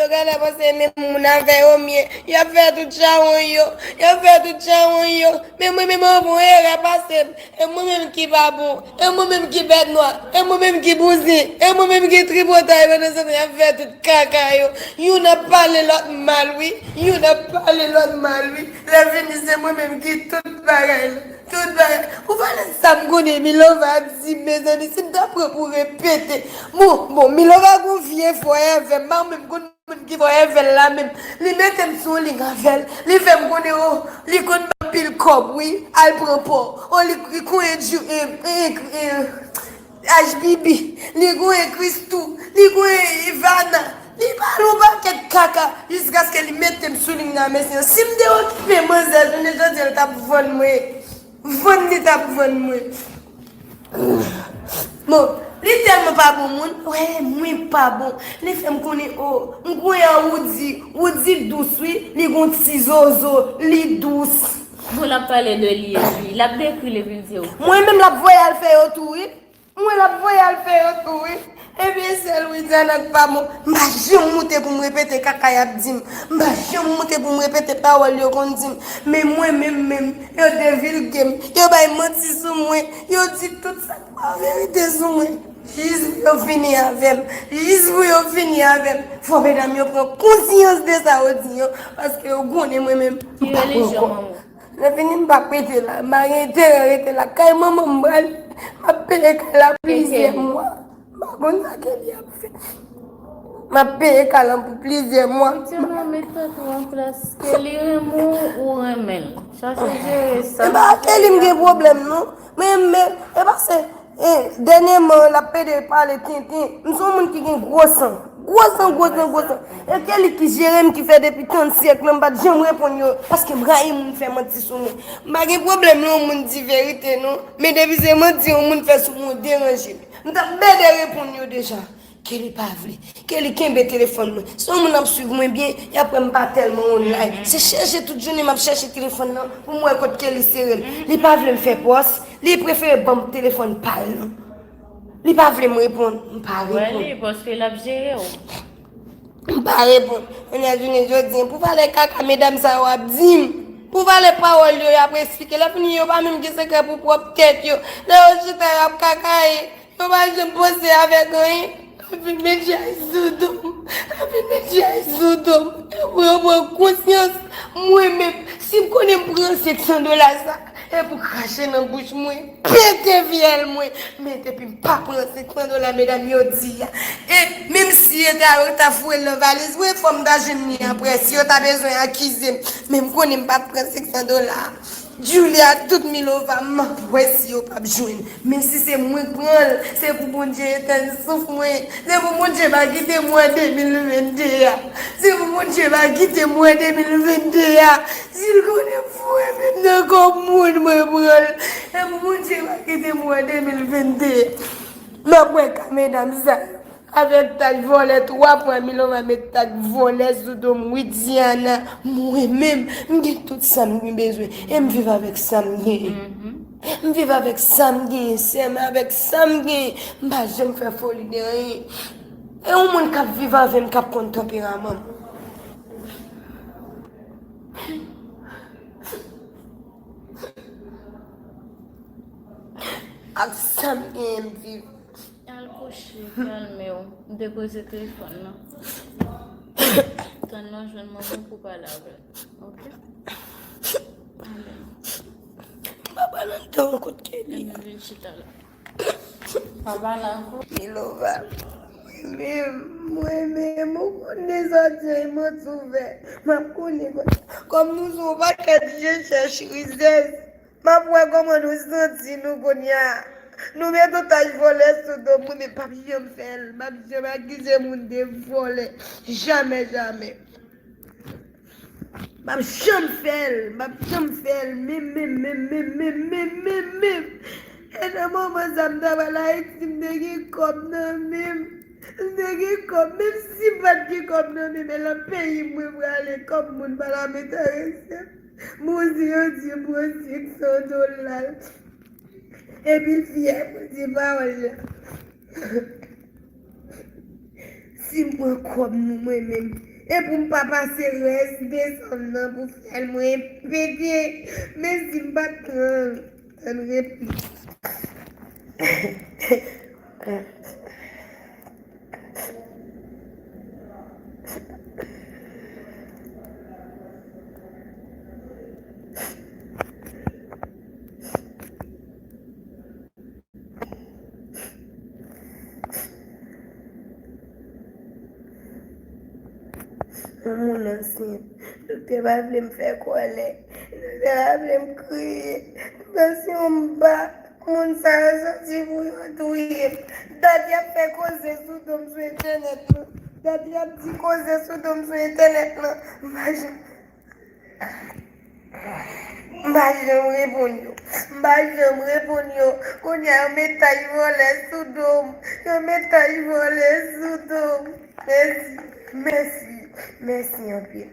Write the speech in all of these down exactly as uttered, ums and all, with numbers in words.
Yo genlè panse menm moun avè yo m ye. Y ap fè tout chawony yo. Y ap fè tout chawony yo. Men mwen menm, anvan yon erè pase m, e mwen menm ki pa bon. E mwen menm ki bèt nwa. E mwen menm ki bouzen. E mwen menm ki tripotay pandan se tan y ap fè tout kaka yo. Youn ap pale lòt mal, wi. Youn ap pale lòt mal, wi. Lè fini, se mwen menm ki tout bagay la. Tout bagay. Ou pa konn sa m konnen Milova ap di m, mezanmi, si m ta pran pou repete. Bon, bon, Milova gon vye fò avè m. M pa menm konn moun ki fò avè l la menm. Li mete m sou yon liy avè l. Li fè m konnen, o, li konn ban m pil kòb, wi. Al pran pò. O, li, li konn edu-, e, e, e, H B B, li konn Christoo, li konn Ivana, li pale yon pakèt kaka, jiskaske li mete m sou liy nan, mesye. Si m te okipe manzè, jounen jodi a, li t ap vann mwen. Vann li t ap vann mwen. Bon, li tèlman pa bon moun, wè, mwen pa bon. Li fè m konnen, o, m kwè a Woody, Woody dous, wi, li gon ti zozo, li dous. Bon, l ap pale de li, epi l ap dekri l, epi l di, o. Mwen menm, l ap voye al fè yo tou, wi. Mwen l ap voye al fè yo tou, wi. Ebyen, sèl Widiana k pa bon. M pa janm moute pou m repete kaka y ap di m. M pa janm moute pou m repete pawòl yo konn di m. Men mwen menm, menm, yo devilge m. Yo bay manti sou mwen. Yo di tout sa k pa verite sou mwen. Jis pou yo fini avè m. Jis pou yo fini avè m. Fò medam yo pran konsyans de sa yo di yo. Paske yo konnen mwen menm, m pa pran kò. Lè fini, m p ap rete la. M pa gen enterè rete la. Kay manman m pral, m ap peye kay la plizyè mwa. M pa konn sa Kelly ap fè. M ap peye kay lan pou plizyè mwa. Piti mwen met tèt ou an plas. Kelly renmen w, ou renmen l. Chache jere sa. E pa Kelly m gen pwoblèm, non. Men, men, e pa se E, dènyèman, l ap pede pale tenten. M se yon moun ki gen gwo san. Gwo san, gwo san, gwo san. E Kelly ki jere m, ki fè depi trant syèk lan, m pa t janm reponn yo. Paske m rayi moun fè manti sou mwen. M pa gen pwoblèm lè yon moun di verite, non. Men depi se manti yon moun fè sou mwen, ou deranje m. M t ap bede reponn yo deja. Kelly pa vle. Kelly kenbe telefòn mwen. Si yon moun ap swiv mwen byen, y ap wè m pa tèlman online. Se chèche tout jounen m ap chèche telefòn nan pou m wè kot Kelly sere l. Li pa vle m fè pòs, li prefere ban m telefòn pa l nan. Li pa vle m reponn, m pa reponn. Wè li, paske l ap jere w. M pa reponn. Kounye a jounen jodi a, pou valè kaka medam sa yo ap di m, pou valè pawòl yo, y ap esplike. Lè fini, yo pa menm gen sekrè pou pwòp tèt yo. Lè yo chita, y ap kakaye. Yo pa janm panse avèk anyen. Yo vin met jay sou do m. Yo vin met jay sou do m. E pou yo pran konsyans, mwen menm, si m konnen m pran senk san dola sa, e pou krache nan bouch mwen, pete fyèl mwen. Men depi m pa pran senk san dola, medam yo di a. E menm si yo ta, yo ta foure l nan valiz mwen, fò m ta jwenn li apre. Si yo ta bezwen akize m, men m konnen m pa t pran senk san dola. Julia, tout Milova, m ap wè si yo p ap jwenn. Men si se mwen k pran l, se pou Bondye etenn souf mwen. Se pou Bondye pa kite mwen de mil vennde a. Se pou Bondye pa kite mwen de mil vennde a. Si l konnen m foure menm nan kò moun, mwen pran l. Se pou Bondye pa kite mwen de mil vennde a. M ap wè ka medam sa yo. Avèk tag vòlè, twa pwen, Milova met tag vòlè sou do m, Widiana, mwen menm, m gen tout sa m gen bezwen. E m viv avèk sa m genyen. M viv avèk sa m genyen, sè m, avèk sa m genyen. M pa janm fè foli de anyen. E yon moun k ap viv avè m k ap konn tanperaman m. Ak sa m genyen, m viv. Al kouche, kalme w. M depoze telefòn nan. Tann lè w jwenn manman w pou w pale avè l. Oke? Ale. M pa pral anndan kot Kelly. Vin chita la. Pa pale ankò. Milova. Mwen menm, mwen menm, ou konnen sa di manti ouvè. M ap konnen kòm, kòm nou se yon pakèt je chèch rizèz. M ap wè kòman nou santi nou kounye a. Nou met yon tach vòlè sou do m, wi, men m p ap janm fè l. M p ap janm akize moun de vòlè. Jamè, jamè. M p ap janm fè l. M p ap janm fè l. Menm, menm, menm. E nan moman sa, m ta pral Ayiti, m te gen kòb nan men m. M te gen kòb. Menm si m pa t gen kòb nan men m, e nan peyi m mwen prale kòm moun pa t ap enterese m. Bondye, Bondye, Bondye, ki sot ol la. Epi l fyè, Bondye, pawòl la. Si m pran kòb nou, mwen menm, E pou m pa pase rès desanm nan pou fyèl mwen pete. Men si m pa t pran tann repli. Yon moun ansent. Doktè pa vle m fè kòlè. Doktè pa vle m kriye. Paske yon ba moun sa yo soti pou yo touye m. Dat y ap fè koze sou do m sou entènèt lan. Dat y ap di koze sou do m sou entènèt lan. M pa janm M pa janm reponn yo. M pa janm reponn yo. Kounye a, yo met tach vòlè sou do m. Yo met tach vòlè sou do m. Mèsi, mèsi, mèsi anpil.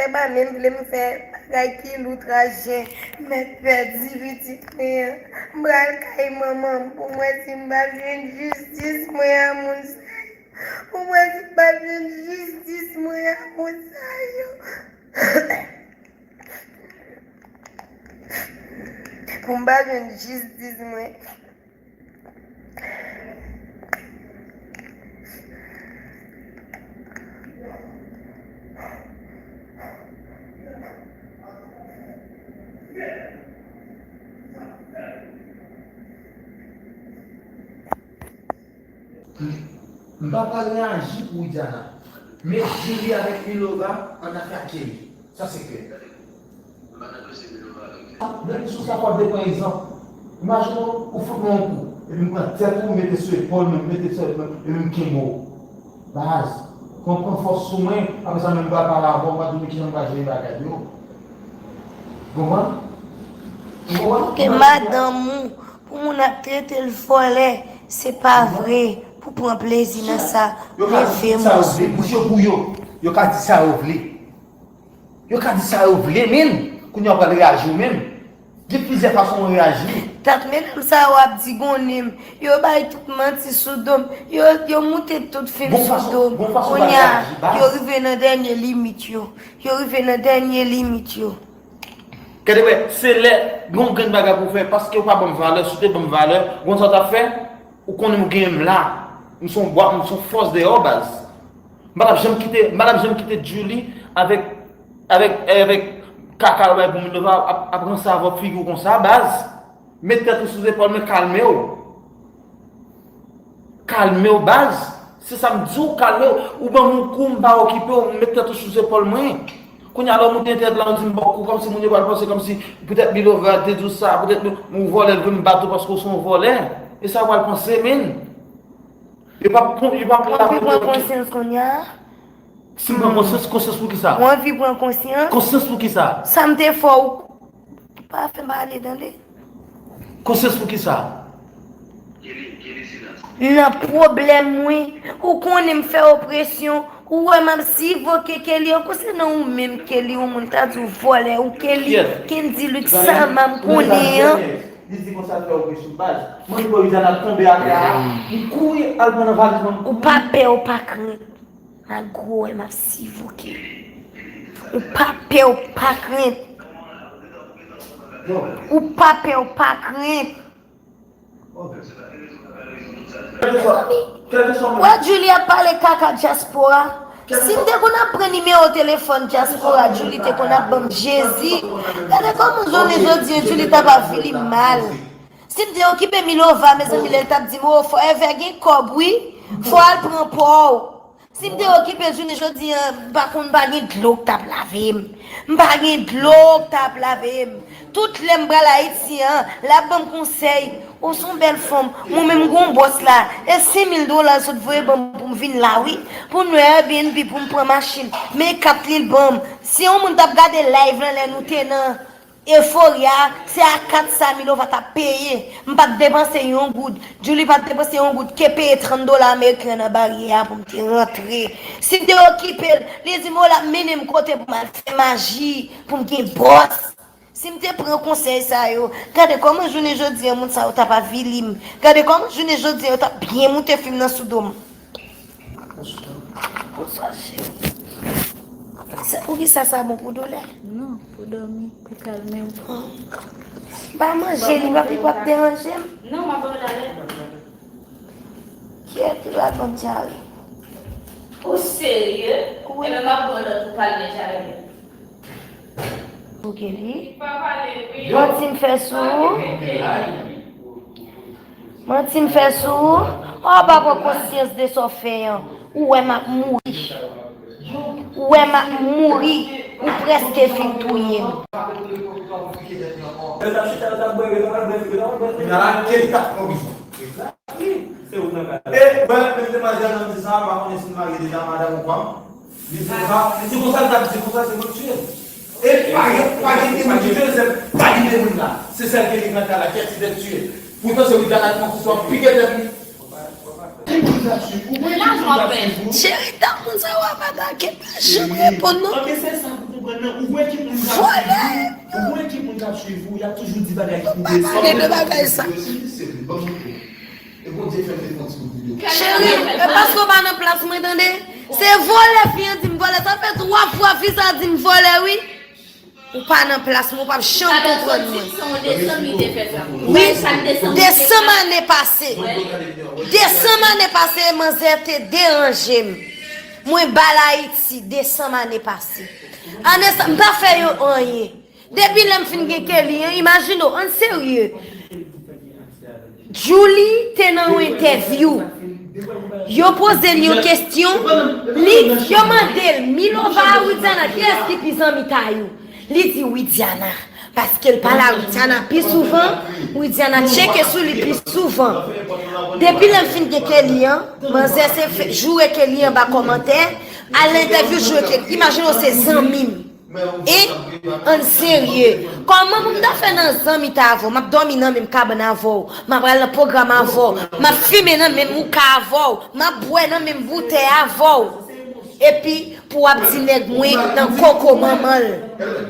Sa pa menm vle m fè bagay ki lou traje. M mèt pèdi pitit mwen an. M pral kay manman m pou m wè si m pa jwenn jistis mwen a moun sa yo. Pou m wè si m pa jwenn jistis mwen a moun sa yo. Pou m pa jwenn jistis mwen. M pa pral reyaji pou Widiana. Men Julie avèk Milova ann atake li. Sa se klè. Nan kesyon sa, fò w te pran egzanp. Imajine w, ou fout mwen yon kou. Epi m pran tèt ou, m mete sou epòl mwen, m mete sou epòl mwen, epi m kenbe w. Baz, fò w pran fòs sou mwen, apre sa menm m pral pale avè w, m pral di w men kijan m pral jere bagay yo. Ou konprann? Ou konprann? Paske madanm ou, pou moun ap trete l vòlè, se pa vre pou pran plezi nan sa. Leve mwen sou mwen. Yo ka di sa yo vle, bouch yo pou yo. Yo ka di sa yo vle. Yo ka di sa yo vle, men kounye a w pral reyaji w menm. Gen plizyè fason w reyaji. Dat medam sa yo ap digonnen m. Yo bay tout manti sou do m. Yo, yo moute tout fim sou do m. Kounye a, yo rive nan dènye limit yo. Yo rive nan dènye limit yo. Gade wè, se lè gen yon grenn bagay pou w fè, paske w pa ban m valè, si w te ban m valè, ou konn sa w t ap fè? Ou konnen m genyen m la. M se yon bwa, m se yon fòs dèyè w, baz. M pa t ap janm kite, m pa t ap janm kite Julie avèk, avèk, avèk kaka yo bay pou Milova ap, ap ranse avè w figi w konsa, baz. Met tèt ou sou zepòl mwen, kalme w. Kalme w, baz. Se sa m di w, kalme w. Ou ban m yon kou, m pa okipe w, m met tèt ou sou zepòl mwen. Kounye a, lè w moute entènèt la, w di m ba w kou, kòmsi moun yo pral panse kòmsi poutèt Milova te di w sa, poutèt nou, ou vòlè, l vle m bat ou paske w se yon vòlè. E sa yo pral panse, men. Yo p ap, yo p ap. Ou anvi pran konsyans kounye a? Si m pran konsyans, konsyans pou ki sa? Ou anvi pran konsyans? Konsyans pou ki sa? Sa m te fè w, pa fè m pale, tande. Konsyans pou ki sa? Nan pwoblèm mwen, ou konnen m fè w presyon, ou wè m ap sivoke Kelly, an konsènan ou menm Kelly, yon moun ta di w vòlè, ou Kelly, Kendy Luc, Sama m konnen an. Li di konsa l fè w presyon, baz. Mwen, Louisiana ap tonbe atè a, m kouri al pran nan valiz mwen. Ou pa pè, ou pa krent. Malgre w wè m ap sivoke. Ou pa pè, ou pa krent. Ou pa pè, ou pa krent. Mezanmi, wè Julie ap pale kaka dyaspora. Si m te konn ap pran nimewo telefòn dyaspora, Julie te konn ap ban m Jezi. Gade kòman jounen jodi a Julie t ap avili m mal. Si m te okipe Milova, mezanmi, lè l t ap di m, "O, Forever gen kòb, wi, fò w al pran pa w." Si m te okipe jounen jodi a, m pa konn, m pa gen dlo k t ap lave m. M pa gen dlo k t ap lave m. Tout lè m pral Ayiti a, l ap ban m konsèy. Ou se yon bèl fanm. Mwen menm, m gen yon bòs la. E senk mil dola l sot voye ban m pou m vin la, wi. Pou m lwe Airbnb, pou m pran machin. Men kat li l ban m. Si yon moun t ap gade live lan lè nou te nan Euphoria, se a kat sa Milova t ap peye. M pa t depanse yon goud. Julie pa t depanse yon goud. Ke peye trant dola ameriken nan baryè a pou m te rantre. Si m te okipe l, li di m, "O, l ap mennen m kote pou m al fè maji, pou m gen bòs." Si m te pran konsèy sa yo, gade kòman jounen jodi a moun sa yo t ap avili m. Gade kòman jounen jodi a yo t ap byen moute fim nan sou do m. Bonswa, cheri. Sa- Poukisa sa bon pou doulè? Non, pou dòmi, pou kalme w. M pa manje, li pa pi p ap deranje m. Non, m ap ba w talè. Kiyès ki pral ban m dyare? Ou serye? Wi. Ebyen, m ap ba w lòt pou kalme dyare. Ok, li. Manti m fè sou ou. Manti m fè sou ou. Ou pa pran konsyans de sa w fè an. Ou wè m ap mouri. Ou wè m ap mouri. Ou prèske fin touye m. E, wè, men demoiselle nan di sa, m pa konnen si l marye deja, madanm ou pa. Li di konsa, li di konsa, li t ap di konsa, se mwen k tiye l. E pa gen, pa gen demoun ki tiye l, se pa gen demoun la. Se sèl ke li rantre la, kèt li t ap tiye l. Poutan se Widiana ki pran kouto ap pike tèt li. Ki moun k ap suiv ou? Wè ki moun k ap suiv ou? Cheri, tan moun sa yo ap atake, pa janm reponn non. Anben se sa pou konprann nan, ou wè ki moun k ap suiv ou? Ou wè ki moun k ap suiv ou? Y ap toujou di bagay ki pou desann. Pa pale de bagay sa. Silvouplè, ban m montre. E Bondye fè m te fè yon ti bout videyo. Cheri, e paske w pa nan plas mwen tande. Se vòlè fi an di m vòlè. Sa fè twa fwa fi sa di m vòlè wi. Ou pa nan plas mwen, ou p ap janm konprann mwen. Se yon desanm li te fè sa. Wi, desanm ane pase. Desanm ane pase, manzè te deranje m. Mwen ba l Ayiti, desanm ane pase. Ane sa, m pa fè yo anyen. Depi lè m fin gen Kelly an, imajine w, ann serye. Djouly te nan yon entèvyou. Yo poze l yon kesyon, li, yo mande l, Milova a Widiana, kiyès ki pi zanmi Tayou? Li di Widiana, paske l pale a Widiana pi souvan, Widiana tcheke sou li pi souvan. Depi lè m fin gen Kelly an, manzè se fe- joure Kelly anba kòmantè, al nan entèvyou joure Kelly. Imajine w se zanmi m. E, ann serye. Kòman pou m ta fè nan zanmi ta avè w? M ap dòmi nan menm kabann avè w. M ap al nan pwogram avè w. M ap fimen nan menm houka avè w. M ap bwè nan menm boutèy avè w. Epi, pou w ap di nèg mwen nan koko manman l.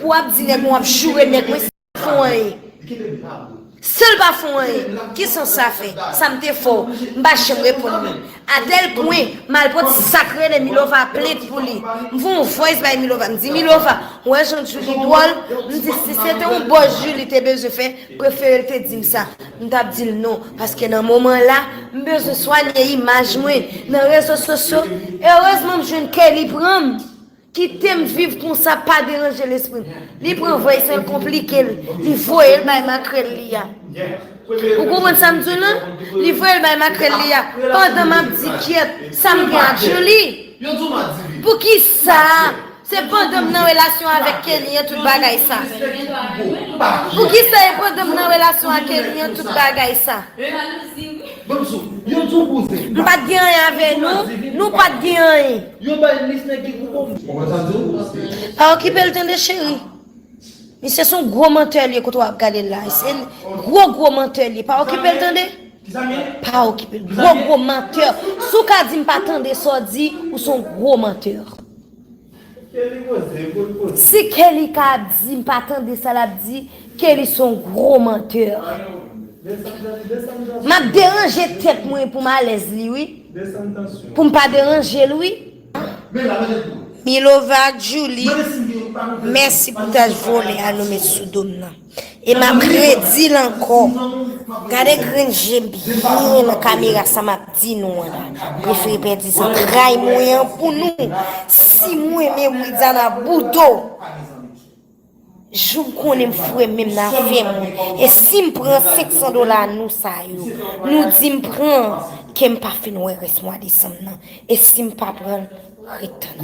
Pou w ap di nèg mwen w ap joure nèg mwen, sa fè w anyen. Si l pa fè w anyen, ki sans sa fè? Sa m te fè w, m pa janm reponn li. Atèl pwen, m al pote sa k rele Milova plent pou li. M voye yon voice bay Milova. M di, Milova, w wè jan Djouly dwòl? M di, si se te yon bòs Djouly te bezwen fè, prefere l te di m sa. M t ap di l non. Paske nan moman la, m bezwen swanye imaj mwen nan rezo sosyo. Erezman, m jwenn Kelly pran m. Kite m viv konsa, pa deranje lespri m. Li pran voice an, l konplike l. Li voye l bay makrèl li a. Ou konprann sa m di w lan? Li voye l bay makrèl li a. Pandan m ap di kyèt, sa m gen ak Djouly? Poukisa? Se pandan m nan relasyon avèk Kelly an tout bagay sa. Poukisa e pandan m nan relasyon ak Kelly an tout bagay sa? Ban m sou. Yo di w bouzen. M pa t gen anyen avè nou, nou pa t gen anyen. Yo bay lis nèg ki pou bon. Ou konprann sa m di w? Pa okipe l tande cheri. Misye se yon gwo mantè li ye kote w ap gade l la. Se gwo gwo mantè li ye. Pa okipe l tande. Kisa m ye? Pa okipe l. Gwo gwo mantè. Si w ka di m pa tande sa w di, ou se yon gwo mantè. Si Kelly ka ap di, m pa tande sa l ap di, Kelly se yon gwo mantè. M ap deranje tèt mwen pou m alèz li, wi. Pou m pa deranje l, wi. Milova ak Djouly, mèsi pou tach vòlè a nou met sou do m nan. E m ap redi l ankò. Gade grenn je m byen nan kamera sa m ap di nou an la. M prefere pèdi zantray mwen an pou nou. Si m renmen Widiana Boudo, jou m konnen m fre menm nan afè mwen. E si m pran senk san dola nou sa yo, nou di m pran, ke m pa fin wè rès mwa desanm nan. E si m pa pran l, ret tann.